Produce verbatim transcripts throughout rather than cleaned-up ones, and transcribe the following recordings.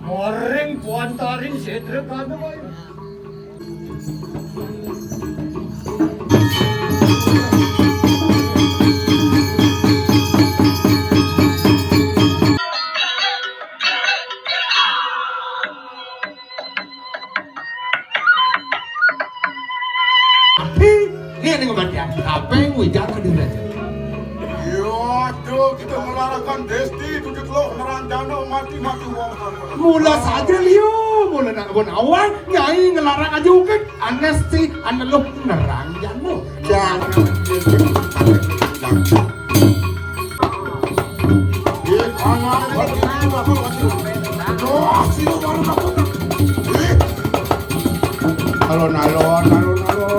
Maring pantaring setra kami. Ati, ini yang ngobat ya. Apa yang ngujak ke diri aja? Iya, aduh, kita melarakan Desti, duduk lo, neranjano, mati-mati wong. Mula saja liu, mula nak pun awal, nyai ngelarang aja ukit, anesti, aneluh, neranjano. Jangan. Alon-alon, alon-alon.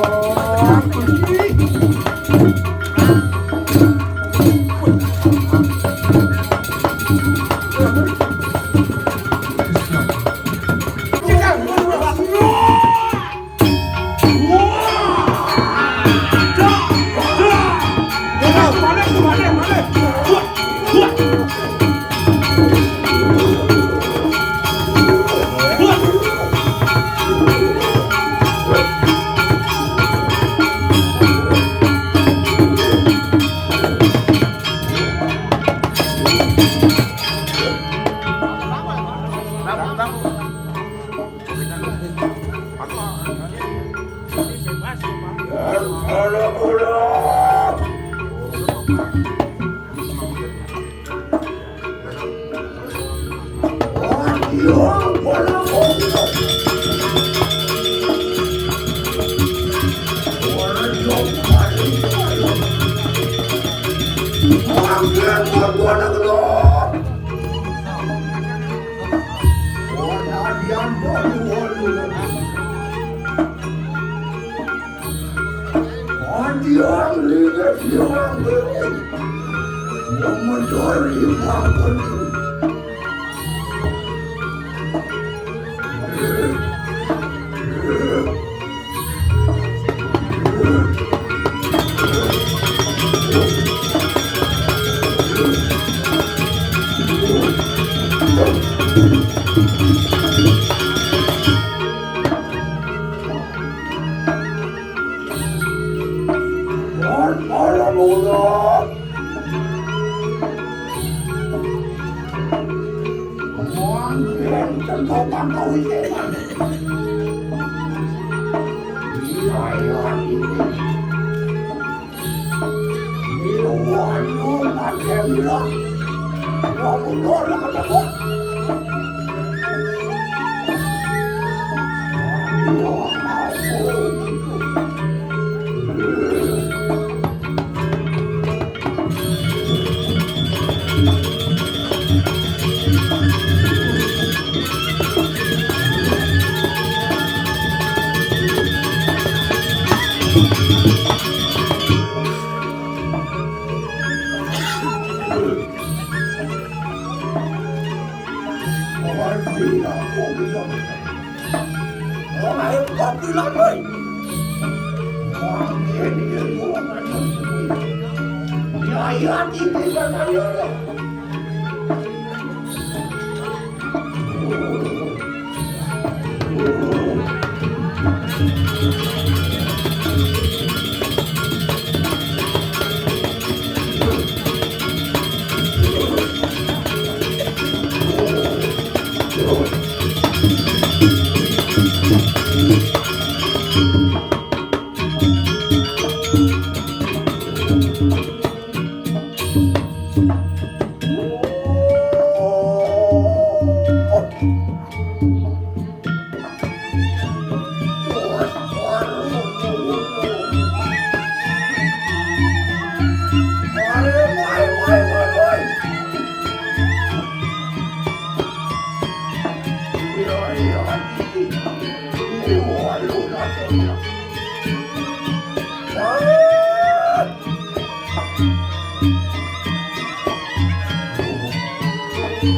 Runtuh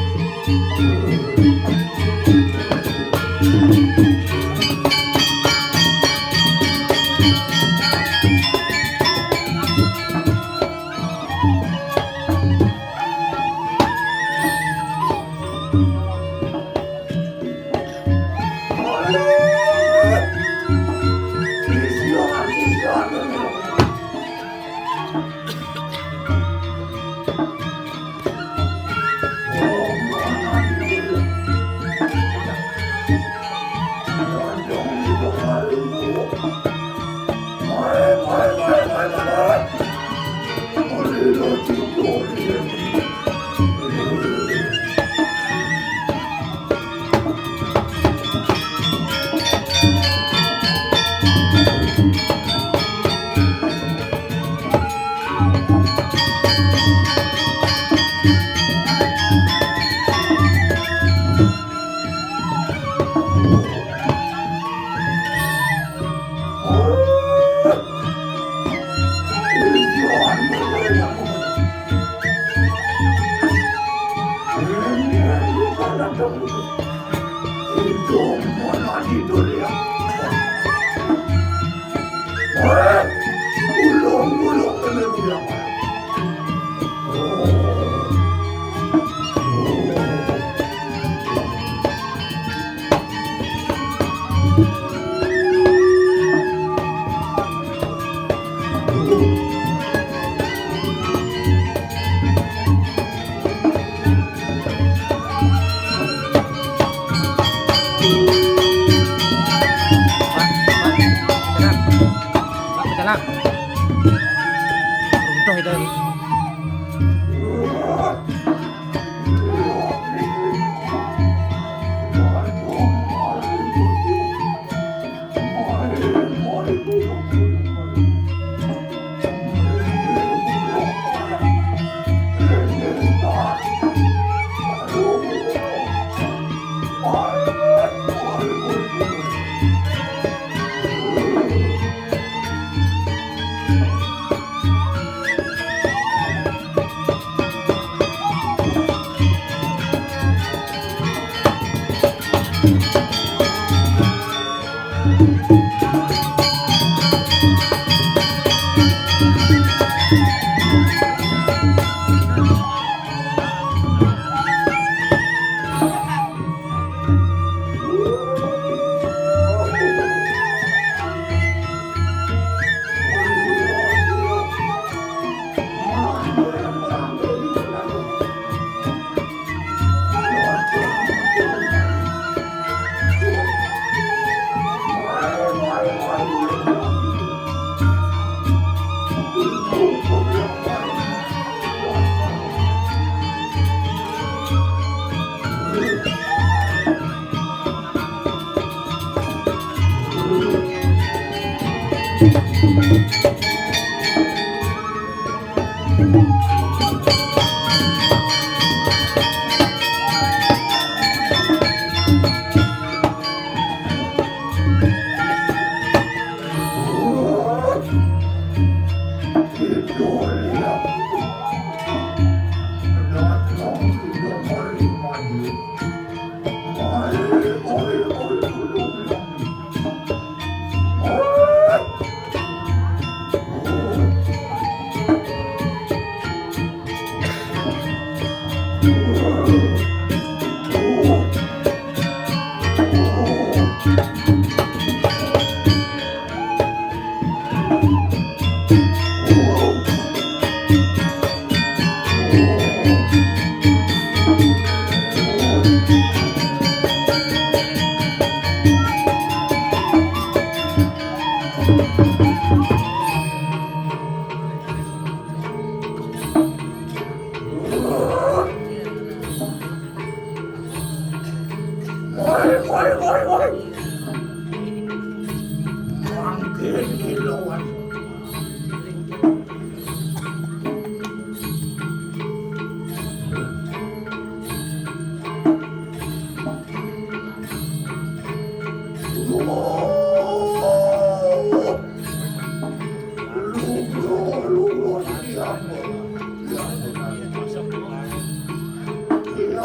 itu.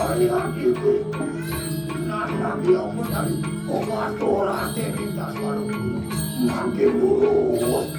Kali ati ku, nang lagi aku dari obat ora teh minta sarung. Makin burus.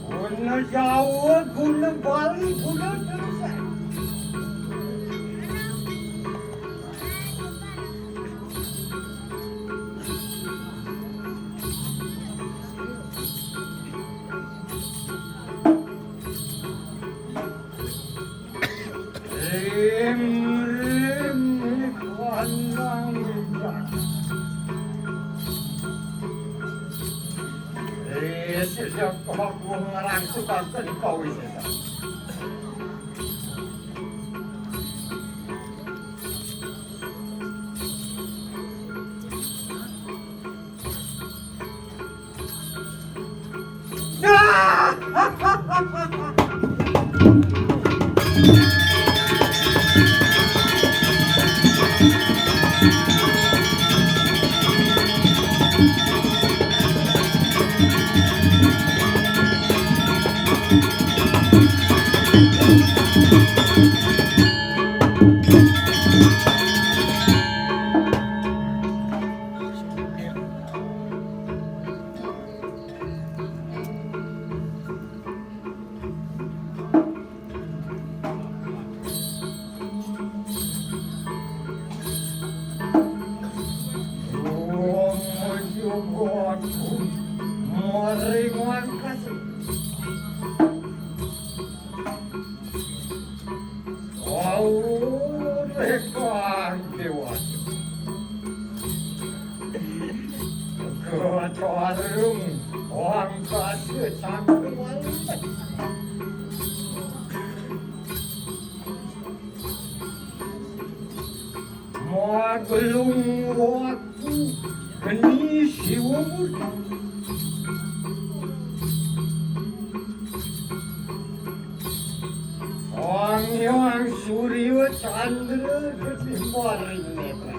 Guna Jawa, guna Bali, guna Indonesia. Ring, ring, pandang bijak. Eh, sejak kau ngerang suka kau isi. Maring wangkas. Wau, Dewa Dewa. Ketarung wangkas sampai malam. Magelung waktu. Geni Siwa Murti. Sang Hyang Surya Chandra geni maring netra.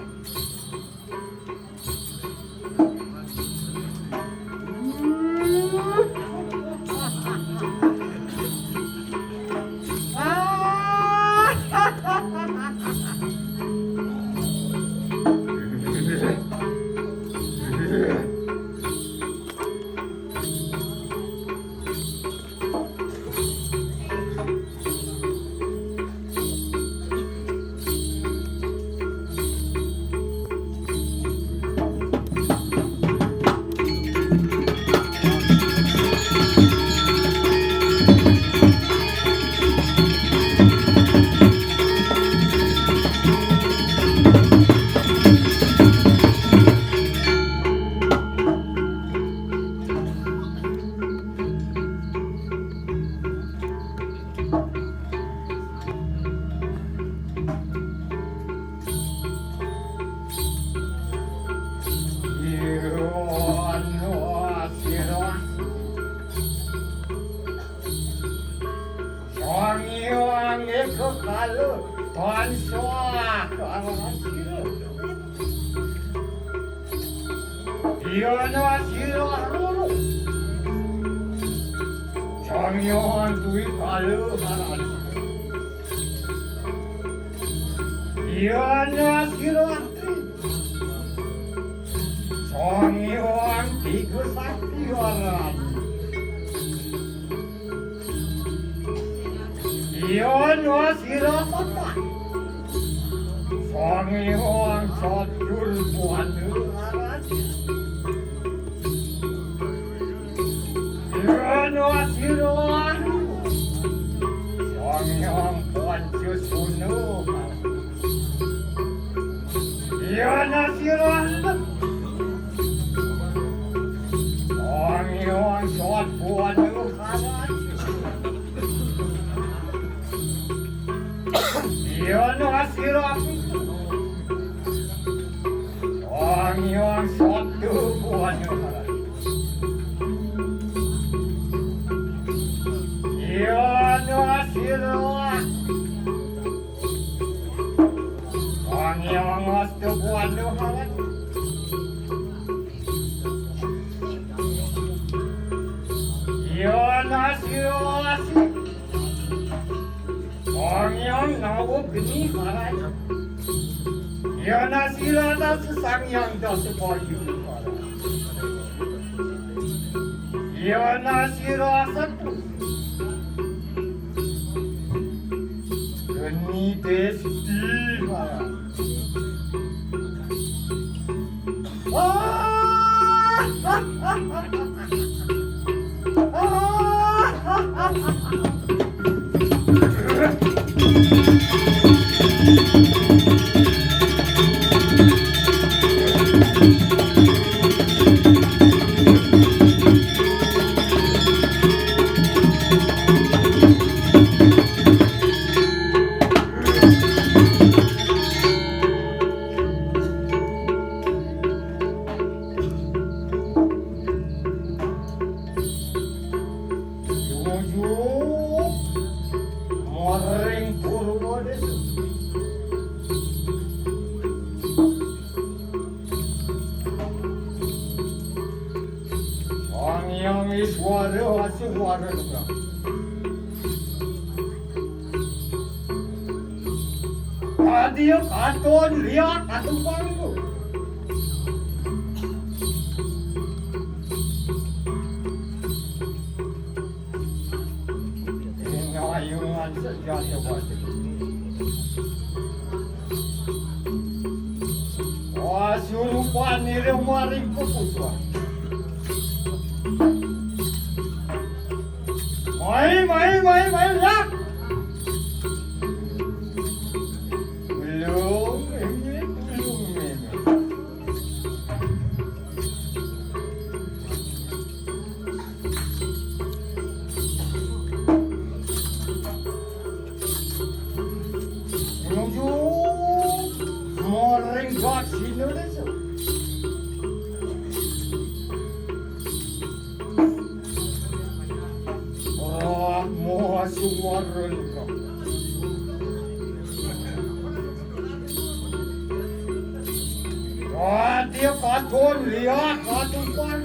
Sang Hyang Eka Kala tansah kalah sira. Yana sira loro. Sang Hyang Dwi Kala marang. Yana sira Sang Hyang Tiga Sakti aran. Yana sira Sang Hyang Satur Buana aran. Yana sira Sang Hyang Pancasuna. Yana sira Sang Hyang Sabuana aran. Yana sira Sang Hyang Sabuana aran. Yana sira Sang Hyang Astabuana aran. Yana sira Sang Hyang Nawa Geni aran. Yana sira Sang Hyang Dasa Bayu aran. Yana sira Satu Geni Desti aran. Tumuju maring Purwa Desa. Sang Hyang Iswara Aswara. Tadi katon liat atuh panggung. Ing ayunan sejati wajib. Wasurupan nira maring pepuswa. Mai, mai, mai, mai, yak. Belum, ini belum, ini. Menuju maring Daksina Desa. Sumaran ka. Adi katon lia katupan.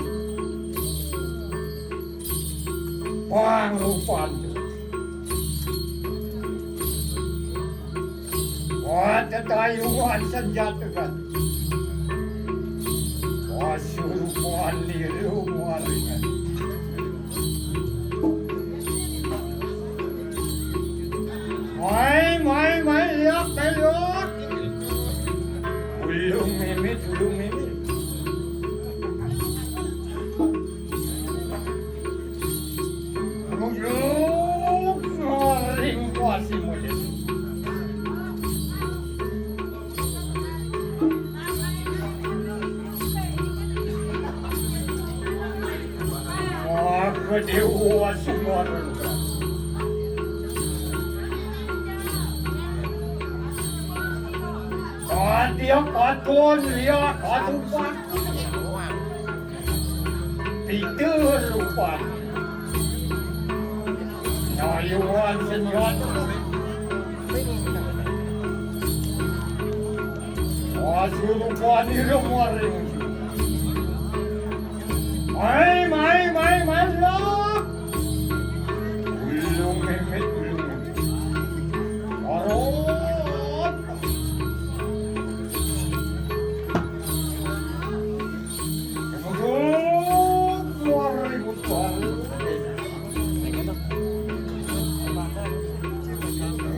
Pangrupan. Watatayuan sanjatagan. Wasurupan niru maringan. Mai, mai, mai, liak, liak. Ulung mimit, ulung mimit. Ulung maring kuasi mulia. Maka dewa sumaran. Kadia katon lia katupan. Peter rupa. Nayuan senjata. Wasurupan niru maring. Mai, mai, mai, mai, lah. Ulung mimit, ulung mimit. Arot.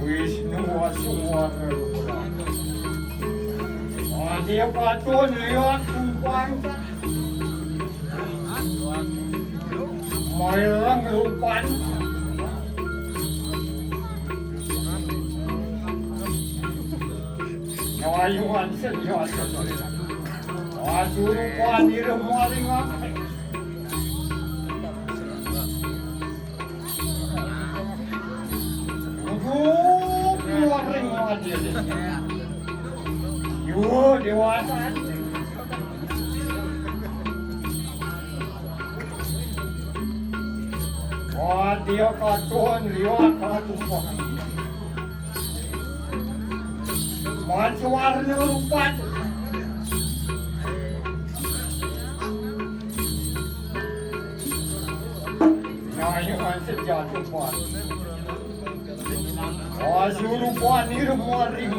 Wisnu Wasuwara. Adi katon liwat kumpang. Mailang rupan. Nayuan senjata. Wasurupan niru maringan. Aduh, maring maring. Yo, dewasa. Wah, dia katon liwat katupan. Mansuar ni rupan. Nayuan senjata pan. Wasurupan niru maring.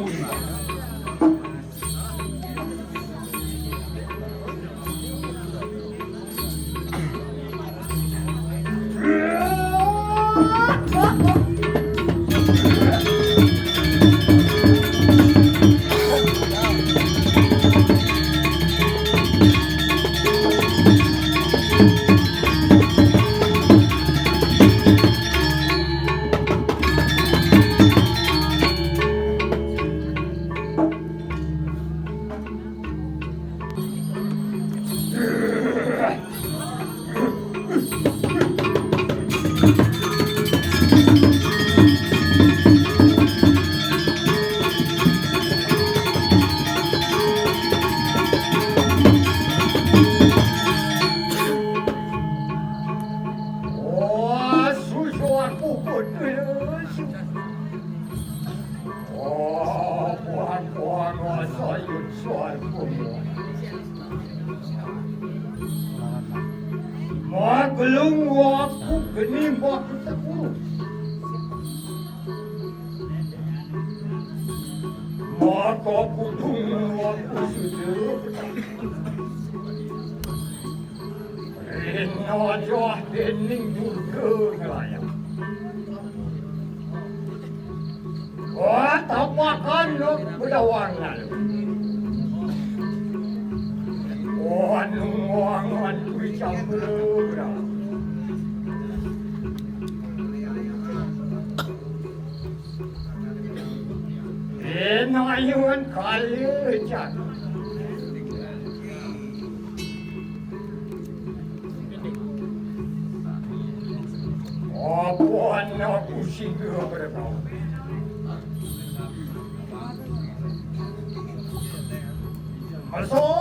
Oh, susu aku pun. Oh, puan-puan sayur suar pun. Magelung waktu geni waktu tekuru. Maka kudung waktu sudah. Rinojah dening Durga Gaya. Wah, tapakan lo bedawangan. Wah, nuangan kuwi campur. Enayun kalecak. Apa anak usia berapa? Masuk.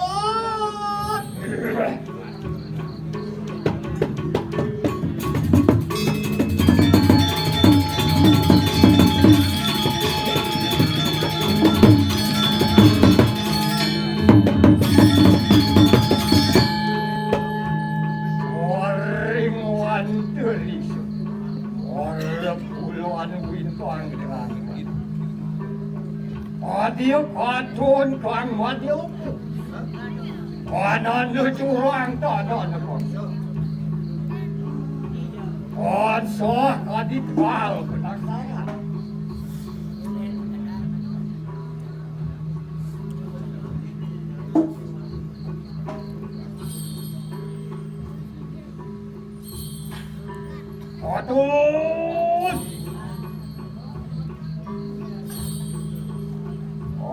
Dia katon kang mati opo. Kanan ne curang, tanan ne kang. Kansah kadit hal penasaran. Atus!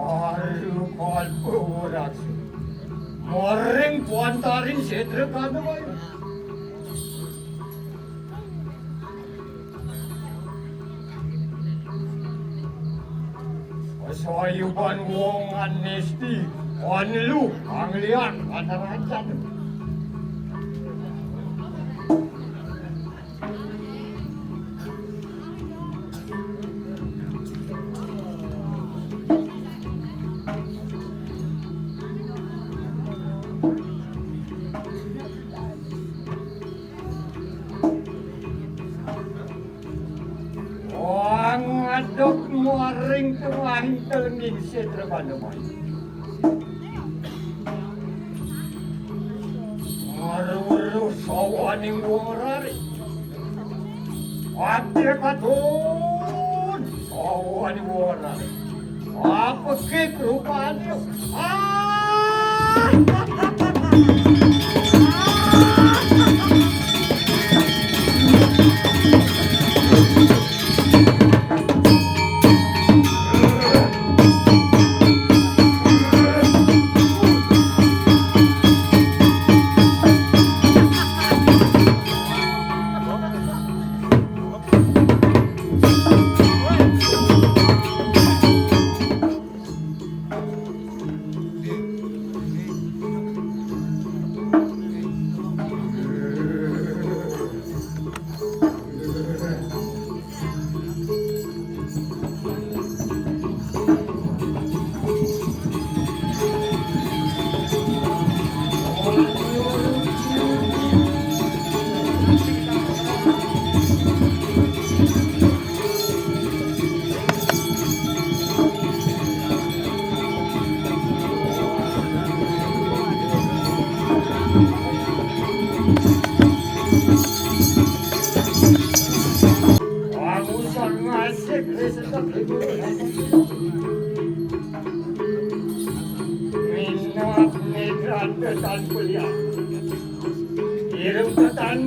Aduh, kalpuraksi. Maring pantaring setra kami, Bayu. Pasayuban wong anesti, anlu, anglian, atarajan. Wong aduk muaring tengahing telenging setra Pandamayu. Maruruh sawaning wong raris. Ati katun sawaning wong raris. Apa ki rupanya? Ah! Minat nidran tetan kuliah. Irung tetan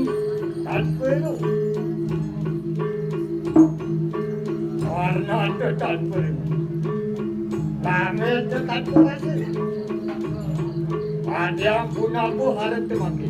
tan kuliah. Warna tetan kuliah. Langit tetan kuliah. Ada guna buhar temaki.